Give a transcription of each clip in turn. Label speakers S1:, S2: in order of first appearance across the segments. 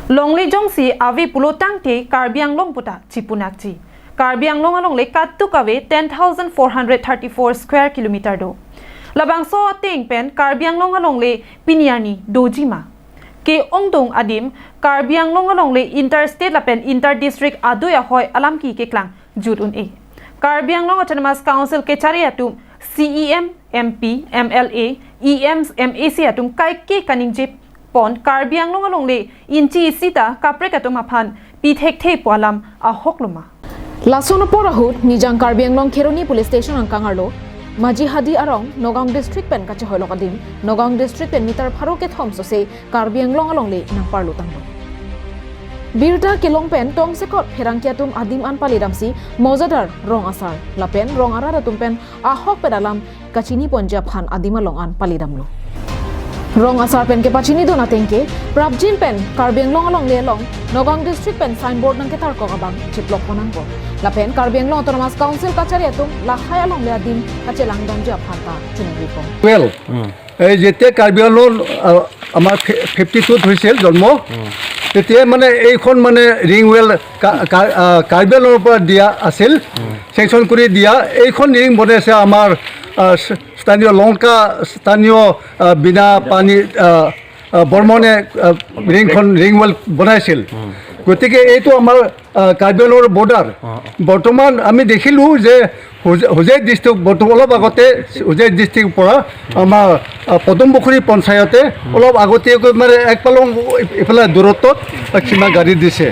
S1: Longle jong si ave pulo tangte Karbi Anglong puta chipunak chi Karbi Anglong along le kattu kave 10,434 square kilometer do labang so ateng pen Karbi Anglong along le piniani dojima ke ongdong adim Karbi Anglong along le interstate lapen inter district aduya hoy alam ki ke klang jut un e Karbi Anglong Autonomous Council ke chari atum CEM MP MLA EM MAC atum kai ke kaning jip pon Karbi Anglong along le inchi sita kaprek atum aphan pi thek the poalam a hokluma.
S2: Lason porahut nijang Karbi Anglong Kheroni police station ang kangarlo Maji Hadi arong Nagaon district pen kache hoilok adim Nagaon district pen meter pharo ke thom so se Karbi Anglong along le nang parlo tanglo Birta kelong pen tong sekot pherangkiatum adim an palidamsi mozadar rong asar lapen rong arara tumpen ahok pedalam kachini ponja phan adima long an palidamlo rong asar pen ke pachini dona tengke prabjin pen Karbi Anglong along le long Nagaon district pen signboard nang ke tar ko kabang chiplok ponang ko lapen Karbi Anglong Autonomous Council kachari atum lahai along le adim kache langdam ja phata chuning ripo.
S3: 12 এই যেতিয়া কাৰ্বি আংলং আমাৰ 52ত হৈছিল জন্ম, তেতিয়া মানে এইখন মানে ring well Karbi আংলঙৰ পৰা দিয়া আছিল, চেংচন কৰি দিয়া। এইখন ৰিং বনাইছে আমাৰ স্থানীয় লংকা স্থানীয় বিনা পানী বৰ্মনে ৰিংখন ৰিং ৱেল বনাইছিল। গতিকে এইটো আমাৰ কাৰ্বি আংলঙৰ বৰ্ডাৰ। বৰ্তমান আমি দেখিলোঁ যে হোজাই ডিষ্ট্ৰিক্ট, বৰ্তমান অলপ আগতে হোজাই ডিষ্ট্ৰিক্টৰ পৰা আমাৰ পদুমপুখুৰী পঞ্চায়তে অলপ আগতীয়াকৈ মানে এক পালং ইফালে দূৰত্বত সীমা গাড়ী দিছে।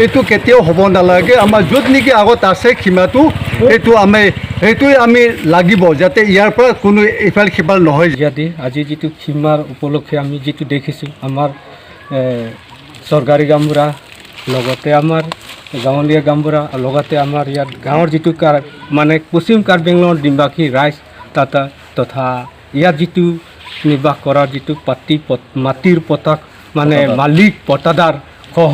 S3: এইটো কেতিয়াও হ'ব নালাগে। আমাৰ য'ত নেকি আগত আছে সীমাটো, সেইটো আমি সেইটোৱে আমি লাগিব, যাতে ইয়াৰ পৰা কোনো ইফাল সিফাল নহয়।
S4: ইয়াতে আজি যিটো সীমাৰ উপলক্ষে আমি যিটো দেখিছোঁ, আমাৰ চৰকাৰী গামবুঢ়া, লগতে আমাৰ গাঁৱলীয়া গামবুঢ়া, লগতে আমাৰ ইয়াত গাঁৱৰ যিটো কাৰ মানে পশ্চিম কাৰ্বি আংলঙৰ নিবাসী ৰাইজ তাত তথা ইয়াত যিটো নিবাস কৰা যিটো পাতি মাটিৰ পতাক মানে মালিক পতাদাৰ সহ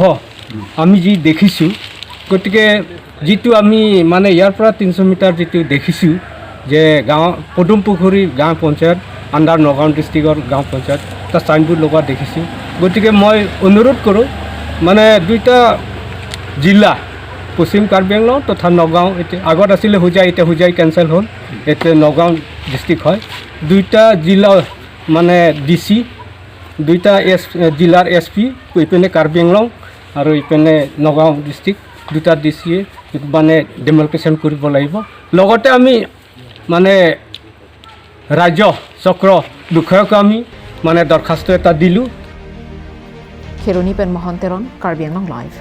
S4: আমি যি দেখিছোঁ, গতিকে যিটো আমি মানে ইয়াৰ পৰা 300 মিটাৰ যিটো দেখিছোঁ যে গাঁও পদুম পুখুৰী গাঁও পঞ্চায়ত আণ্ডাৰ নগাঁও ডিষ্ট্ৰিক্টৰ গাঁও পঞ্চায়ত, তাত চাইনবোৰ্ড লগোৱা দেখিছোঁ। গতিকে মই অনুৰোধ কৰোঁ, মানে দুইটা জিলা পশ্চিম কাৰ্বি আংলং তথা নগাঁও, এতিয়া আগত আছিলে হোজাই, এতিয়া হোজাই কেঞ্চেল হ'ল, এতিয়া নগাঁও ডিষ্ট্ৰিক্ট হয়। দুইটা জিলা মানে ডি চি, দুইটা এছ জিলাৰ এছ পি, ইপিনে কাৰ্বি আংলং আৰু ইপিনে নগাঁও ডিষ্ট্ৰিক্ট, দুটা ডি চিয়ে মানে ডেমাৰ্কেশ্যন কৰিব লাগিব। লগতে আমি মানে ৰাজ্য চক্ৰ বিষয়ক আমি মানে দৰখাস্ত এটা দিলোঁ।
S2: Kheroni pen Mohan Teron, Karbi Anglong Live.